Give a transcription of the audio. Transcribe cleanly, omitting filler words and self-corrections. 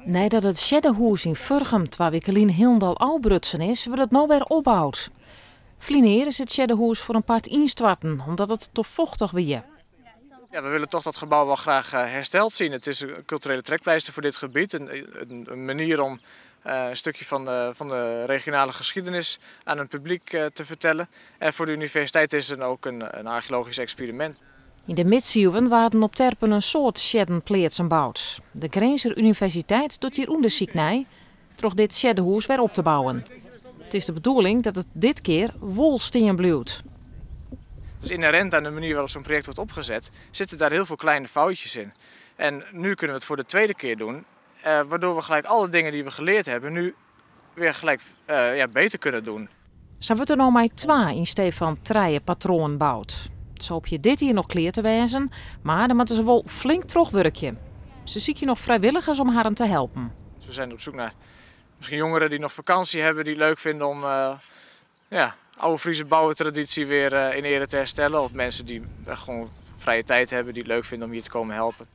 Neidat it sjeddehûs yn Furgum 2 wike lyn hielendal ôfbrutsen is, wurdt it no wer opboud. Ferline jier is it sjeddehûs foar in part ynstoarten, omdat it te fochtich wie. Ja, we willen toch dat gebouw wel graag hersteld zien. Het is een culturele trekpleister voor dit gebied. Een manier om een stukje van de regionale geschiedenis aan het publiek te vertellen. En voor de universiteit is het ook een archeologisch experiment. Yn de midsiuwen waarden op terpen in soad sjedden boud. De Grinzer Universiteit docht hjir ûndersyk nei troch dit sjeddehûs wer op te bouwen. It is de bedoeling dat it dit kear wol stean bliuwt. Dus inherent aan de manier waarop zo'n project wordt opgezet, zitten daar heel veel kleine foutjes in. En nu kunnen we het voor de tweede keer doen, waardoor we gelijk alle dingen die we geleerd hebben nu weer gelijk ja, beter kunnen doen. Sa wurdt der no mei twa yn stee fan trije patroanen boud. Se hoopje dit jier noch klear te wêzen, mar dan moatte se wol flink trochwurkje. Se sykje noch frijwilligers om harren te helpen. Dus we zijn op zoek naar misschien jongeren die nog vakantie hebben, die het leuk vinden om ja, oude Friese bouwtraditie weer in ere te herstellen. Of mensen die gewoon vrije tijd hebben, die het leuk vinden om hier te komen helpen.